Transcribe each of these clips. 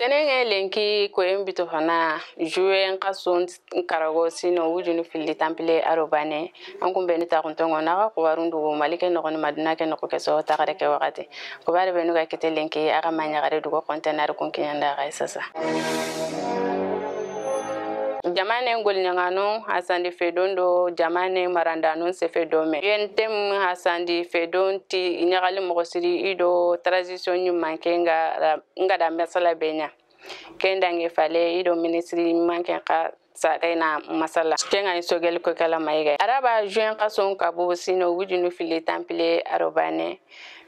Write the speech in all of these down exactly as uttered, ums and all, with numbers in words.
Tenenŋe lenki koyen bito fana, juin xason karago siino wujunu filli tanpille a do baane. An kun benu taxuntonŋo na xa xibaarun dugu Mali ke noxon ni ma duna ke noxo ke so taxare ke waxati. Xibaare benu ga kite lenki, a xa ma ɲaxare dugu xonte na ri kun kiɲanda xa sasa. Jamaane goliɲaŋanon hasandi fedon do jamaane marandanon sefe dome. U N T M hasandi fedon ti i ɲaxali moxo siri i do transition ɲumanke nga da masala be ɲa. Ken dangi fale i do ministre ɲumanke xa saxe na masala. Ken ŋa ni Sogel Kokala Mayiga. Araba juin xason kabu siino wujunu filli tanpille a do baane.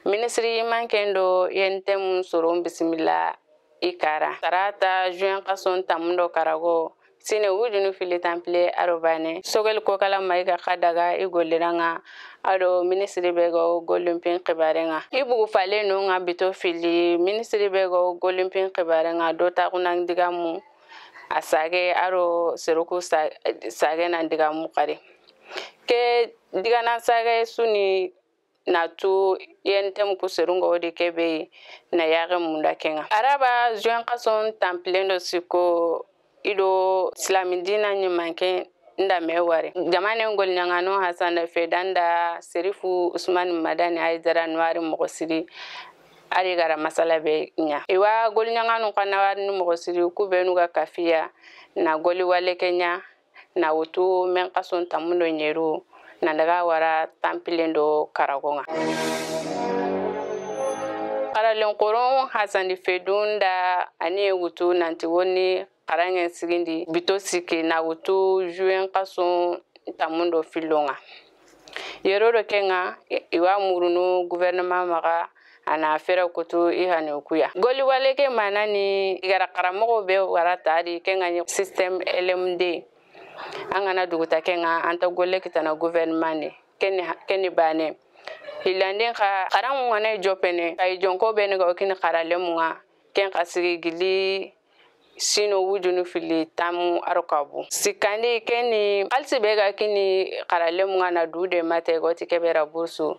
Ministre ɲumanke do U N T M soron bisimilla i kara. Tarata juin xason tanmun do karago siine wujunu filli tanpille a do baane. Sogel Kokala Mayiga xa daga i golliranŋa a do ministre be ga gollin pin xibaaren ŋa. I bugu fale no ŋa bito filli ministre be ga gollin pin xibaaren ŋa do taxunan digamu a sage a do seruku sa-, sage nan digamu xari. Ke diganan sage su ni na tu U N T M ku serun ga wodi ke be na yaxe munda ken ŋa. Araba juin xason tanpillen do sikko i do silami diina ɲumanke nda me wari. Jamaane goliɲaŋanon hasanda fedon da Serifu Usman Madani Aidara Noir moxo siri a do i ga ra masala be ɲa. I wa goliɲaŋanun xa na wari ni moxo siri ku benu ga kafiya na goli wale ke ɲa. Na wutu men xason tanmun do ɲeru nan daga wara tanpillen do karagon ŋa. Xaralen xoron hasandi fedon da a ni wutu nanti woni xaranŋen sigindi bito sikki na wutu juin xason tanmun do fillon ŋa. Yero do ken ŋa i wa murunu gouvernement maxa a na fere kutu i hanu ku ya. Goli wale ke mana ni i ga ra xaramoxo be wara tari ken ŋa ni système L M D. An ga na duguta ken ŋa an ta golle kitana gouvernement ni. Ken ni, ken ni baane. Hilanden xa xaranŋu ŋa na i jopene xa i jonko beni ga o kini xaralemun ŋa. Ken xa sigi gili siino wujunu filli tanmu a do kabu. Sikkandi ken ni xalisi be ga kini xaralemun ŋa na du de mate ga o ti ke be ra bursu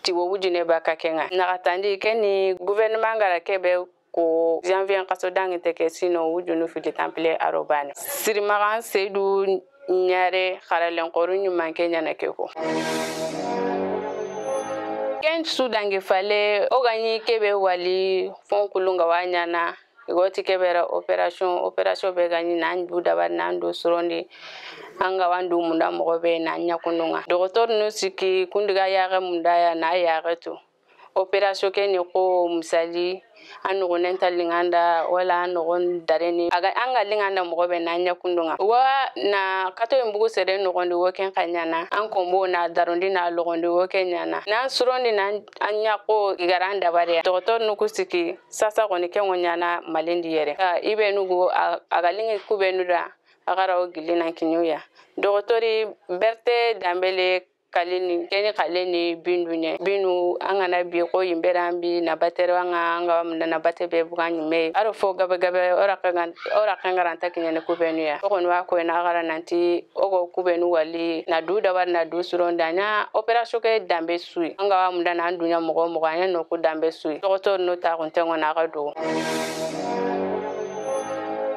ti wo wujune baka ken ŋa. Naxatandi ken ni gouvernement ga ra ke be ko janvier xaso dangi te ke siino wujunu filli tanpille a do baane. Sirimaxan Seydou Ɲare xaralen xoron ɲumanke ɲaana ke ko. Ken su dangi fale o ga ɲi ke be wali fon kulun ga wa ɲaana. I ga o ti ke be ra opération, opération be ga ɲi na an du dabari na an du surondi. An ga wa an du munda moxo be na an ɲa kundun ŋa. Doxotorunu sikki kun di ga yaxe munda ya na yaxe tu. Opération ke ni xo misali an noxonen ta liŋa an da wala an noxon dareni a ga an ga liŋa an da moxo be na an ɲa kundun ŋa. Wa na kato in bugu sere noxondi wo ken xa ɲaana an konbo na darondi na loxondi wo ken ɲaana na an surondi na an ɲa xo i ga ra an dabari ya. Doxotorunu ku sikki sasa xoni ken ŋo ɲaana Malindi yere. I benu go a ga liŋi ku benu da a ga ra wo gilli nan kiɲu ya. Doxotori Berthe Dembele Kalini, ken ni xale ni bindu ɲa. Binu an ga na bi xo yinbe ra an bi na batere wa ŋa an ga wa munda na bate be buga ɲi me. A do fo gabe gabe o ra xa ŋa ra nta kiɲene ku benu ya. O xoni wa ko i na a ga ra nanti o ga ku benu wali na du dabari na du surondi a ɲa opération ke danbe su yi. An ga wa munda na an du ɲa moxo moxo a ɲa no ku danbe su yi. Doxotorunu taxunten ŋo na xa do.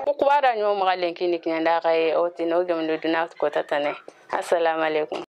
Ku xibaara ɲo maxa lenki ni kiɲanda xa yi o ti no gemundo duna ko tatane. Assalamu alaikum.